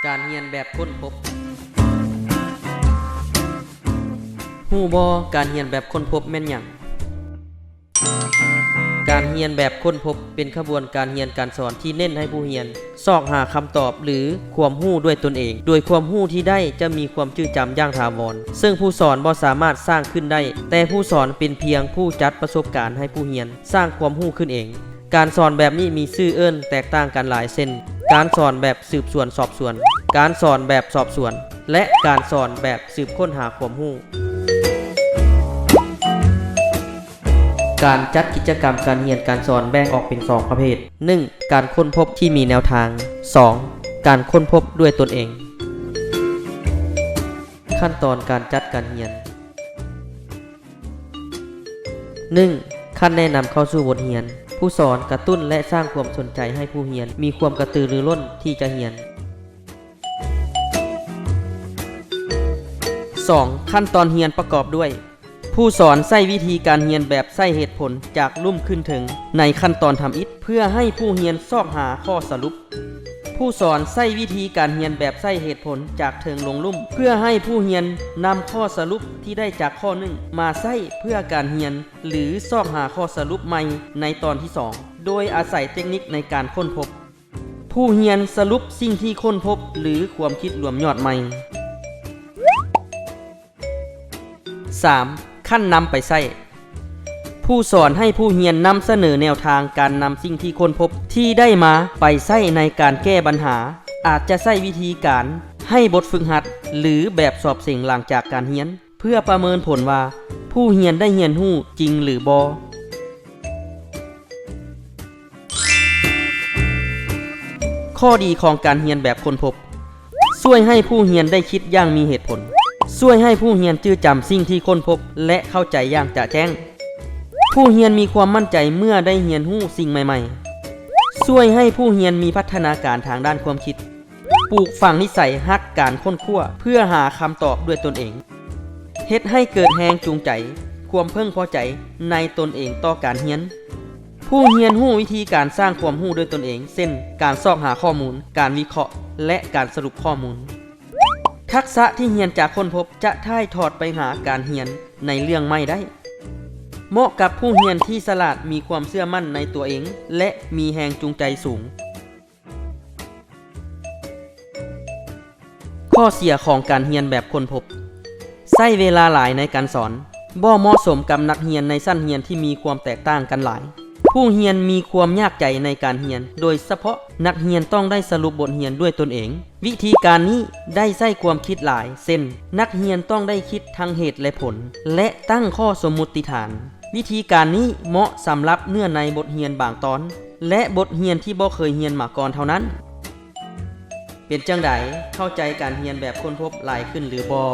ການຮຽນແບບຄົ້ນພົບ. ຮູ້ບໍ່ ການຮຽນແບບຄົ້ນພົບແມ່ນຫຍັງ? ການຮຽນແບບຄົ້ນພົບເປັນຂະບວນການຮຽນການສອນທີ່ເນັ້ນໃຫ້ຜູ້ຮຽນຊອກຫາຄຳຕອບ ຫຼື ຄວາມຮູ້ດ້ວຍຕົນເອງ, ໂດຍຄວາມຮູ້ທີ່ໄດ້ຈະມີຄວາມຈື່ຈຳຢ່າງຖາວອນ, ເຊິ່ງຜູ້ສອນບໍ່ສາມາດສ້າງຂຶ້ນໄດ້, ແຕ່ຜູ້ສອນເປັນພຽງຜູ້ຈັດປະສົບການໃຫ້ຜູ້ຮຽນສ້າງຄວາມຮູ້ຂຶ້ນເອງ. ການສອນແບບນີ້ມີຊື່ເອີ້ນແຕກຕ່າງກັນຫຼາຍ ເຊັ່ນ ການສອນແບບສືບສວນສອບສວນ, ການສອນແບບສອບສວນ ແລະ ການສອນແບບສືບຄົ້ນຫາຄວາມຮູ້. ການຈັດກິດຈະກຳການຮຽນການສອນແບ່ງອອກເປັນສອງປະເພດ, ໜຶ່ງ ການຄົ້ນພົບທີ່ມີແນວທາງ, ສອງ ການຄົ້ນພົບດ້ວຍຕົນເອງ. ຂັ້ນຕອນການຈັດການຮຽນ. ໜຶ່ງ ຂັ້ນແນະນຳເຂົ້າສູ່ບົດຮຽນ. ຜູ້ສອນກະຕຸ້ນ ແລະ ສ້າງຄວາມສົນໃຈໃຫ້ຜູ້ຮຽນມີຄວາມກະຕືລືລົ້ນທີ່ຈະຮຽນ. ສອງ ຂັ້ນຕອນຮຽນປະກອບດ້ວຍ ຜູ້ສອນໃຊ້ວິທີການຮຽນແບບໃຊ້ເຫດຜົນຈາກລຸ່ມຂຶ້ນເທິງໃນຂັ້ນຕອນທຳອິດ ເພື່ອໃຫ້ຜູ້ຮຽນຊອກຫາຂໍ້ສະຫຼຸບ. ຜູ້ສອນໃຊ້ວິທີການຮຽນແບບໃຊ້ເຫດຜົນຈາກເທິງລົງລຸ່ມ ເພື່ອໃຫ້ຜູ້ຮຽນນຳຂໍ້ສະຫຼຸບທີ່ໄດ້ຈາກຂໍ້ໜຶ່ງມາໃຊ້ເພື່ອການຮຽນ ຫຼື ຊອກຫາຂໍ້ສະຫຼຸບໃໝ່ໃນຕອນທີສອງ ໂດຍອາໄສເຕັກນິກໃນການຄົ້ນພົບ. ຜູ້ຮຽນສະຫຼຸບສິ່ງທີ່ຄົ້ນພົບ ຫຼື ຄວາມຄິດລວມຍອດໃໝ່. ສາມ ຂັ້ນນຳໄປໃຊ້. ຜູ້ສອນໃຫ້ຜູ້ຮຽນນຳສະເໜີແນວທາງການນຳສິ່ງທີ່ຄົ້ນພົບທີ່ໄດ້ມາໄປໃຊ້ໃນການແກ້ບັນຫາ, ອາດຈະໃຊ້ວິທີການໃຫ້ບົດຝຶກຫັດ ຫຼື ແບບສອບເສັງຫຼັງຈາກການຮຽນ ເພື່ອປະເມີນຜົນວ່າຜູ້ຮຽນໄດ້ຮຽນຮູ້ຈິງ ຫຼື ບໍ່. ຂໍ້ດີຂອງການຮຽນແບບຄົ້ນພົບ. ຊ່ວຍໃຫ້ຜູ້ຮຽນໄດ້ຄິດຢ່າງມີເຫດຜົນ. ຊ່ວຍໃຫ້ຜູ້ຮຽນຈື່ຈຳສິ່ງທີ່ຄົ້ນພົບ ແລະ ເຂົ້າໃຈຢ່າງຈະແຈ້ງ. ຜູ້ຮຽນມີຄວາມໝັ້ນໃຈເມື່ອໄດ້ຮຽນຮູ້ສິ່ງໃໝ່ໆ. ຊ່ວຍໃຫ້ຜູ້ຮຽນມີພັດທະນາການທາງດ້ານຄວາມຄິດ. ປູກຝັງນິໄສຮັກການຄົ້ນຄວ້າເພື່ອຫາຄຳຕອບດ້ວຍຕົນເອງ. ເຮັດໃຫ້ເກີດແຮງຈູງໃຈ, ຄວາມເພິ່ງພໍໃຈໃນຕົນເອງຕໍ່ການຮຽນ. ຜູ້ຮຽນຮູ້ວິທີການສ້າງຄວາມຮູ້ດ້ວຍຕົນເອງ, ເຊັ່ນ ການຊອກຫາຂໍ້ມູນ, ການວິເຄາະ ແລະ ການສະຫຼຸບຂໍ້ມູນ. ທັກສະທີ່ຮຽນຈາກຄົ້ນພົບຈະຖ່າຍທອດໄປຫາການຮຽນໃນເລື່ອງໃໝ່ໄດ້. ເໝາະກັບຜູ້ຮຽນທີ່ສະຫຼາດ, ມີຄວາມເຊື່ອໝັ້ນໃນຕົວເອງ ແລະ ມີແຮງຈູງໃຈສູງ. ຂໍ້ເສຍຂອງການຮຽນແບບຄົ້ນພົບ. ໃຊ້ເວລາຫຼາຍໃນການສອນ. ບໍ່ເໝາະສົມກັບນັກຮຽນໃນຊັ້ນຮຽນທີ່ມີຄວາມແຕກຕ່າງກັນຫຼາຍ. ຜູ້ຮຽນມີຄວາມຍາກໃຈໃນການຮຽນ, ໂດຍສະເພາະນັກຮຽນຕ້ອງໄດ້ສະຫຼຸບບົດຮຽນດ້ວຍຕົນເອງ. ວິທີການນີ້ໄດ້ໃຊ້ຄວາມຄິດຫຼາຍ, ເຊັ່ນ ນັກຮຽນຕ້ອງໄດ້ຄິດທັງເຫດ ແລະ ຜົນ ແລະ ຕັ້ງຂໍ້ສົມມຸດຕິຖານ. ວິທີການນີ້ເໝາະສຳລັບເນື້ອໃນບົດຮຽນບາງຕອນ ແລະ ບົດຮຽນທີ່ບໍ່ເຄີຍຮຽນມາກ່ອນເທົ່ານັ້ນ. ເປັນຈັ່ງໃດ? ເຂົ້າໃຈການຮຽນແບບຄົ້ນພົບຫຼາຍຂຶ້ນຫຼືບໍ່?